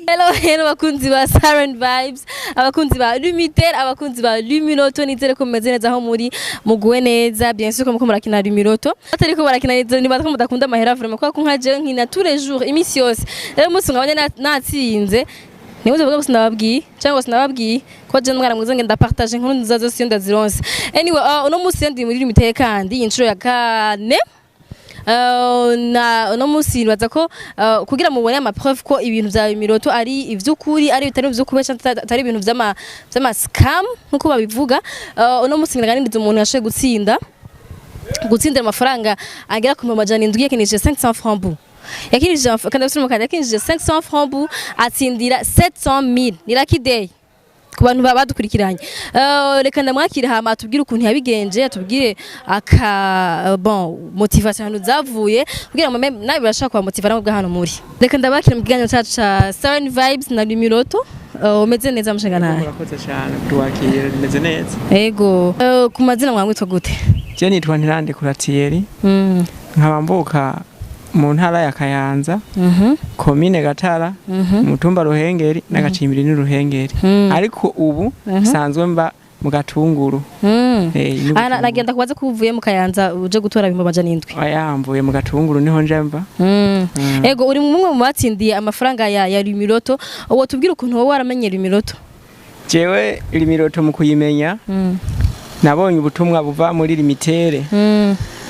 Hello, hello, bakunzi ba Siren Vibes, abakunzi ba Lumitel, abakunzi ba Lumiloto. Nizere ko mumeze neza aho muri, muguwe neza. Bien sûr ko muko murakina Lumiloto, batariko barakina neza niba ko mudakunda amahera vraiment, kubera ko nka jewe nkina tous les jours, imisi yose. Rero umunsi nkabonye natsinze, nimuze vuga ngo sinababwiye cyangwa sinababwiye ko je n'umwana mwiza, ngenda partage inkuru nziza zose iyo ndazironse. Anyway, uno munsi ndi muri Lumitel kandi inshuro ya kane. Na uno munsi nibaza ko kugira mubone ama preuve ko ibintu vya Miroto ari ivy'ukuri, ari bitari ivy'ukuri canke atari ibintu vy'ama scam nkuko babivuga. Uno munsi ngira umuntu yashoboye gutsindira amafaranga agera ku 700. Yakinishije 500 francs bu, yakinishije kandi afite umukanda, yakinishije 500 francs bu atsindira 700,000. Ni lucky day ku bantu baba badukurikiranye. Reka ndamwakire hama atubwire ukuntu yabigenje, atubwire aka bon motivation ahantu zavuye, kugira ngo nawe birashaka kuba motiva namwe hano muri. Reka ndabakire mu kiganiro cyacu ca Seven Vibes na Lumiloto. Umeze neza, mushinga nawe? Murakoze cyane kutuwakira, rimeze neza. Ego. Ku mazina mwamwitwa gute? Je nitwa Ntirandekura Thierry, nkaba mvuka mu ntara ya Kayanza, komine Gatara, umutumba Ruhengeri n'agacimbiri ni Ruhengeri, ariko ubu nsanzwe mba mu Gatunguru. Ni Ah, Bujumbura. Nagenda kubaza ko uvuye mu Kayanza uje gutora 700,000. Oya, mvuye mu Gatunguru, niho nje mva. Ego, uri mumwe mu batsindiye amafaranga ya Lumiloto. Uwo tubwire ukuntu wowe waramenye Lumiloto. Jewe Limiroto mu kuyimenya, nabonye ubutumwa buva muri Lumitel.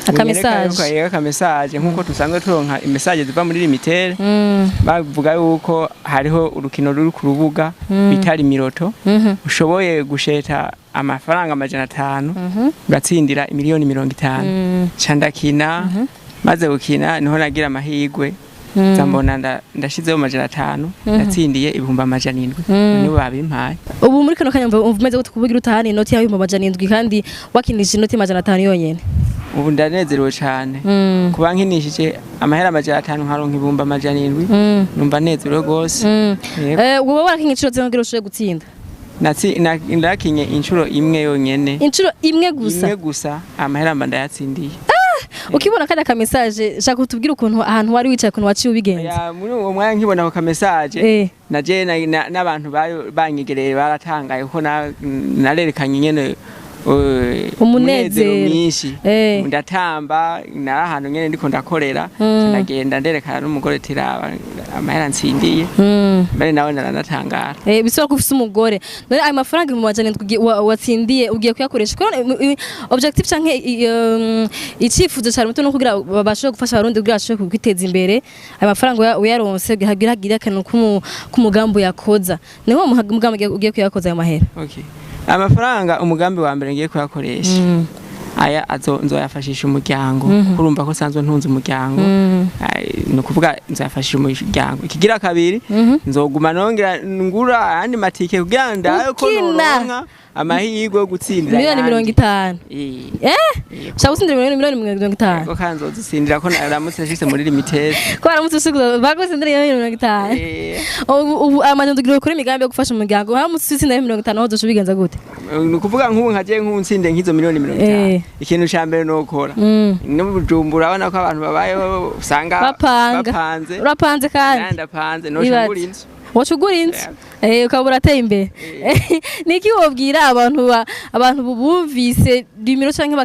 Aka message. Aka message, nkuko dusanzwe turonka imessage ziva muri Lumitel, bavuga yuko hariho urukino ruri ku rubuga bita Limiroto, ushoboye gusheta amafaranga 500 ugatsindira 50,000,000. Ca ndakina. Maze gukina niho nagira amahirwe, nza mbona ndashizeho 500, ndatsindiye 700,000. Nibo babimpaye. Ubu muri kano kanya umva umeze gute kubugira utahana inoti yawe 700,000 kandi wakinishije inoti 500 yonyene? Ubu ndanezerewe cane kuba nkinishije amahera 500 nkaronka 700,000. Numva nezerewe rwose. Yego. Uba warakinye inshuro zingahe kugira ushobore gutsinda? Ndakinye inshuro imwe yonyene. Inshuro imwe gusa? Imwe gusa, amahera mba ndayatsindiye. Ukibona kajya ka message, shaka utubwire ukuntu ahantu wari wicaye, ukuntu waciye ubigenza. Ya, muri uwo mwanya nkibona ako ka message, naje n'abantu banyegereye baratangaye, kuko narerekanye nyene Umunezero. mwinshi. Ndatamba, nari ahantu nyene ndiko ndakorera, ndagenda nderekana n'umugore tiraba amahera ntsindiye. Mbere nawe naranatangara. Bisaba ko ufise umugore. None ayo mafaranga 700,000 watsindiye ugiye kuyakoresha? Kuko objectif canke icifuzo cyane muto no kugira babashe gufasha Abarundi kugira bashobore kwiteza imbere. Ayo mafaranga uyaronse hagira hagira akantu k'umugambi yakoza. Niho mugambi ugiye kuyakoza ayo mahera? Okay. Amafaranga, umugambi wa mbere ngiye kuyakoresha, aya azo nzoyafashisha umuryango, kuko urumva ko sanzwe ntunze umuryango. Ai, ni ukuvuga nzoyafashisha umuryango. Ikigira kabiri, nzoguma nongera ngura ayandi matike kugira ndabe ko Ukina. noronka amahirwe yo gutsindira miliyoni ayandi. 50. Yego. Ushaka gutsindira 50,000,000? Ko kandi nzozitsindira, ko naramutse nshitse muri Lumitel. Ko waramutse usubiza bagutsindira 50,000,000? Ubu amajana ugira ukora imigambi yo gufasha umuryango, haramutse utsinda 50, aho uzoca ubigenza gute? Ni ukuvuga nk'ubu nkaje nk'unsinde nk'izo 50,000,000, ikintu ca mbere nokora, n'Ubujumbura urabona ko abantu babayeho usanga Bapanga. bapanze. Urapanze kandi? Ndapanze, noca Ibaze. ngura inzu. Waca ugura inzu, ukaba urateye imbere. Niki wobwira abantu abantu bumvise rimiro canke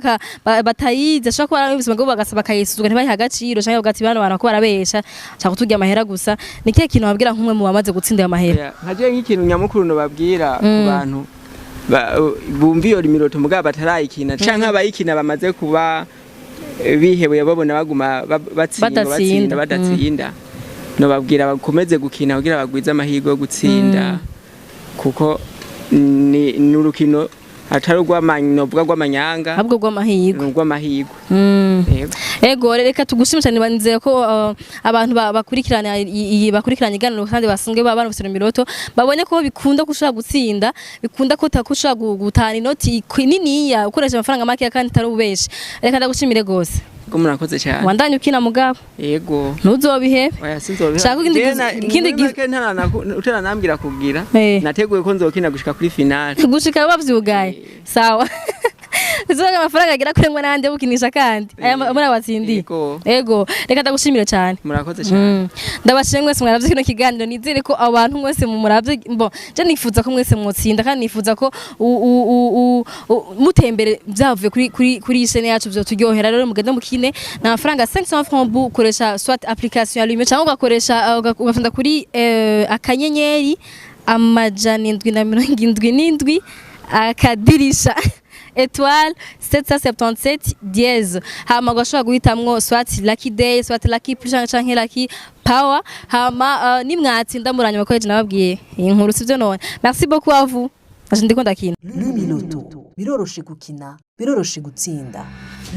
batayizi, ashobora kuba barabumvise mugabo bagasaba bakayisuzugura, ntibayihe agaciro, canke bavuga ati bano bantu ko barabesha, canke kuturya amahera gusa? Ni kihe kintu wabwira nk'umwe mu bamaze gutsinda ayo mahera? Yeah, nkaje nk'ikintu nyamukuru nobabwira ku bantu bumva iyo Limiroto mugabo batarayikina, canke abayikina bamaze kuba bihebuye, babona baguma batsindwa, Badatsinda. batsinda badatsinda, nobabwira bakomeze gukina kugira bagwize amahirwe yo gutsinda, kuko ni urukino atari novuga rw'amanyanga, ahubwo rw'amahirwe. Ni urw'amahirwe. Yego. Ego, reka tugushime cyane. Banizeye ko abantu bakurikirana iyi, bakurikirana iganiro kandi basanzwe baba barufite Miroto, babonye ko bikunda ko ushobora gutsinda, bikunda ko ushobora gutahana inoti niniya ukoresha amafaranga make kandi atari ububeshi. Reka ndagushimire gose. Ko murakoze cyane. Wandanye ukina mugabo. Yego. Ntuzobihebe. Oya, sinzobiheba. Shaka ikindi Muri make utaranambwira kugira, nateguye ko nzokina gushika kuri finale. Gushika bavyugaye. Sawa. Bizoga amafaranga agera kuri mwe n'andi yo gukinisha kandi aya muri abatsindiye. Yego. Ego, reka ndagushimire cyane. Murakoze cyane. Ndabashimye mwese mwaravye kino kiganiro. Nizere ko abantu mwese mumuravye bo je nifuza ko mwese mwotsinda, kandi nifuza ko mutembere byavuye kuri iyi chaîne yacu, vyoturyohera. Rero mugende mukine, ni amafaranga 500 francs bu ukoresha soit application ya Lume cyangwa ugakoresha ugafunda kuri *777# *777#, hama ugashobora guhitamwo soit lucky day, soit lucky plus canke lucky power. Hama nimwatsinda muranyuma ko nababwiye iyi nkuru, sivyo? None merci beaucoup à vous, aje ndiko ndakina. Lumiloto, biroroshe gukina, biroroshe gutsinda.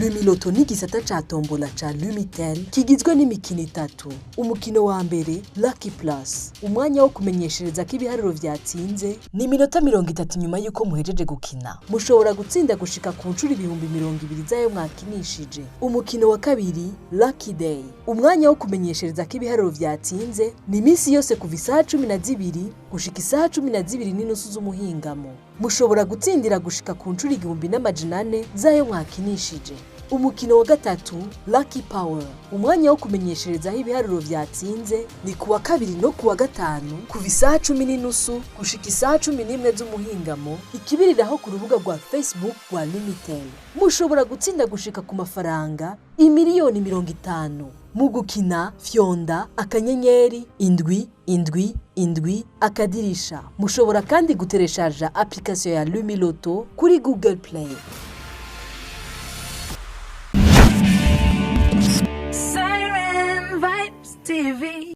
Lumiloto ni igisata ca tombola ca Lumitel kigizwe n'imikino itatu. Umukino wa mbere, Lucky Plus, umwanya wo kumenyeshereza ko ibiharuro vyatsinze ni iminota 30 nyuma y'uko muhejeje gukina. Mushobora gutsinda gushika ku nshuro 20,000 z'ayo mwakinishije. Umukino wa kabiri, Lucky Day, umwanya wo kumenyeshereza ko ibiharuro vyatsinze ni iminsi yose kuva isaha 12 gushika isaha 12:30 z'umuhingamo. Mushobora gutsindira gushika ku nshuro 1400 z'ayo mwakinishije. Umukino wa gatatu, Lucky Power, umwanya wo kumenyesherezaho ibiharuro vyatsinze ni kuwa kabiri no kuwa gatanu kuva isaha 10:30 gushika isaha 11 z'umuhingamo, ikibiriraho ku rubuga rwa Facebook rwa Lumitel. Mushobora gutsinda gushika ku mafaranga 50,000,000. Mu gukina, fyonda *777#. Mushobora kandi gutereshaja application ya Lumiloto kuri Google Play.